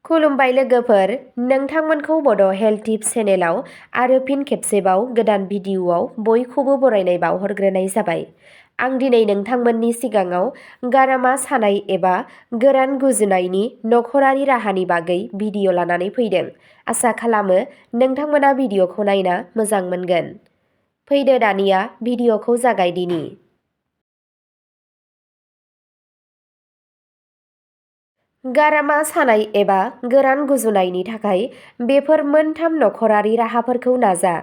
खुलुमबाय लोगोफोर, नोंथांमोनखौ बड' हेल्थ टिप्स चेनेलाव आरो फिन खेबसेबाव गोदान भिडिअ'आव बयखौबो बरायनाय बावहरग्रोनाय जाबाय। आं दिनै नोंथांमोननि सिगाङाव गारामा सानाय एबा गोरान गुजुनायनि नखरारि राहानि बागै भिडिअ' लानानै फैदों। आसा खालामो नोंथांमोना भिडिअ'खौ नायना मोजां मोनगोन। फैदो दानिया भिडिअ'खौ जागायदिनि। गारामा सानाय एबा गोरान गुजुनायनि थाखाय बेफोर मोनथाम नखरारि राहाफोरखौ नाजा।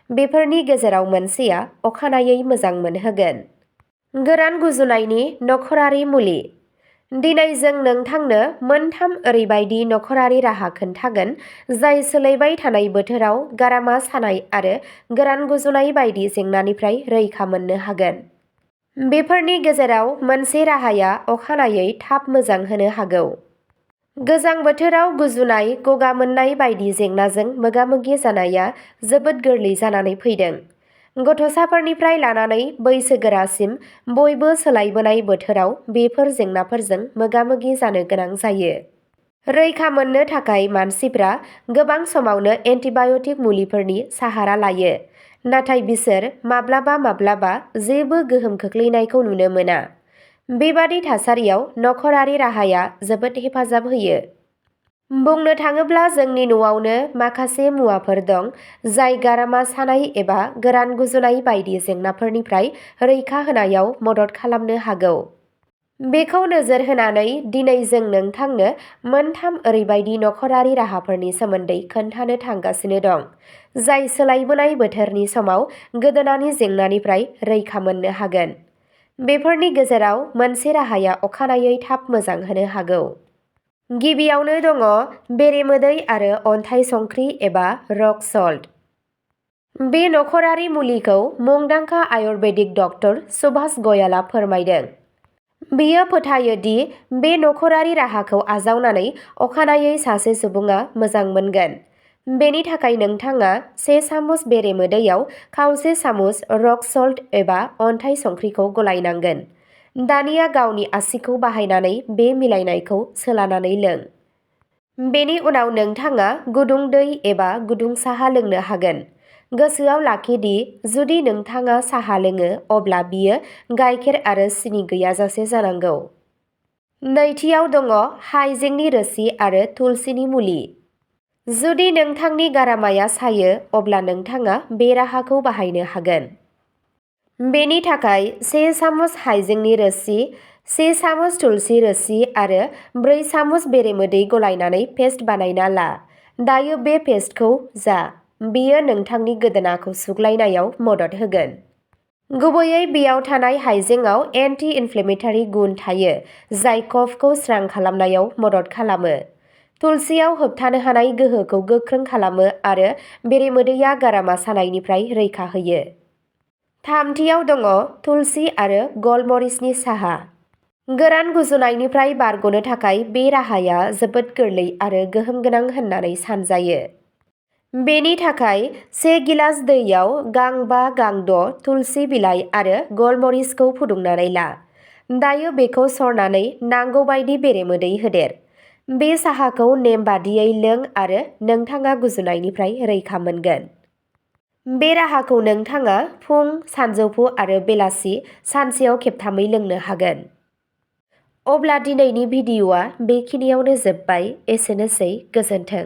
बेफोरनि गेजेराव मोनसेया अखानायै मोजां मोनहोगोन। गोरान गुजुनायनि नखरारि मुलि। दिनै जों नोंथांनो मोनथाम ओरैबायदि नखरारि राहा खोन्थागोन जाय सोलायबाय थानाय बोथोराव गारामा सानाय आरो गोरान गुजुनाय बायदि जेंनानिफ्राय रैखा मोननो हागोन। बेफोरनि गेजेराव मोनसे राहाया अखानायै थाब मोजां होनो हागौ। गोजां बोथोराव गुजुनाय, गगा मोननाय बायदि जेंनाजों मोगा-मोगि जानाया जोबोद गोरलै जानानै फैदों। गथ'साफोरनिफ्राय लानानै बैसोगोरासिम बयबो सोलायबोनाय बोथोराव बेफोर जेंनाफोरजों मोगा-मोगि जानो गोनां जायो। रैखा मोननो थाखाय मानसिफ्रा गोबां समावनो एन्टिबाय'टिक मुलिफोरनि साहारा लायो, नाथाय बिसोर माब्लाबा जेबो गोहोम खोख्लैनायखौ नुनो मोना। बेबादि थासारियाव नखरारि राहाया जोबोद हेफाजाब होयो। बुंनो थाङोब्ला जोंनि न'आवनो माखासे मुवाफोर दं जाय गारामा सानाय एबा गोरान गुजुनाय बायदि जेंनाफोरनिफ्राय रैखा होनायाव मदद खालामनो हागौ। बेखौ नोजोर होनानै दिनै जों नोंथांनो मोनथाम ओरैबायदि नखरारि राहाफोरनि सोमोन्दै खोन्थानो थांगासिनो दं जाय सोलायबोनाय बोथोरनि समाव गोदोनानि जेंनानिफ्राय रैखा मोननो हागोन। बेफोरनि गेजेराव मोनसे राहाया अखानायै थाब मोजां होनो हागौ। गिबियावनो दङ बेरेमोदै आरो अन्थाइ संख्रि एबा रक सल्ट। बे नखरारि मुलिखौ मुंदांखा आयुर्वेदिक डक्टर सुभाष गयालआ फोरमायदों। बियो फोथायो दि बे नखरारि राहाखौ आजावनानै अखानायै सासे सुबुङा मोजां मोनगोन। बेनि थाखाय नोंथाङा 1 सामुस बेरेमोदैयाव खावसे सामुस रक सल्ट एबा अन्थाइ संख्रिखौ गलायनांगोन। दानिया गावनि आसिखौ बाहायनानै बे मिलायनायखौ सोलानानै लों। बेनि उनाव नोंथाङा गुदुं दै एबा गुदुं साहा लोंनो हागोन। गोसोआव लाखि दि जुदि नोंथाङा साहा लोङो अब्ला बियो गाइखेर आरो सिनि गैयाजासे जानांगौ। नैथियाव दङ हाइजेंनि रोसि आरो तुलसिनि मुलि। जुदि नोंथांनि गारामाया सायो अब्ला नोंथाङा बे राहाखौ बाहायनो हागोन। बेनि थाखाय 1 सामुस हाइजेंनि रोसि, 1 सामुस तुलसि रोसि आरो 4 सामुस बेरेमोदै गलायनानै पेस्ट बानायना ला। दायो बे पेस्टखौ जा। बेयो नोंथांनि गोदोनाखौ सुग्लायनायाव मदद होगोन। गुबैयै बेयाव थानाय हाइजेंआव एन्टि इनफ्लेमेटरि गुन थायो जाय कफखौ स्रां खालामनायाव मदद खालामो। तुलसियाव होबथानो हानाय गोहोखौ गोख्रों खालामो आरो बेरेमोदैया गारामा सानायनिफ्राय रैखा होयो। थामथियाव दङ तुलसि आरो गलमरिचनि साहा। गोरान गुजुनायनिफ्राय बारग'नो थाखाय बे राहाया जोबोद गोरलै आरो गोहोम गोनां होननानै सानजायो। बेनि थाखाय 1 गिलास दैयाव गां 5 गां 6 तुलसि बिलाइ आरो गलमरिचखौ फुदुंनानै ला। दायो बेखौ सरनानै नांगौ बायदि बेरेमोदै होदेर। बे साहाखौ नेम बादियै लों आरो नोंथाङा गुजुनायनिफ्राय रैखा मोनगोन। बे राहाखौ नोंथाङा फुं, सानजौफु आरो बेलासि सानसेयाव खेबथामै लोंनो हागोन। अब्ला दिनैनि भिडिअ'आ बेखिनियावनो जोबबाय। एसेनोसै, गोजोन्थों।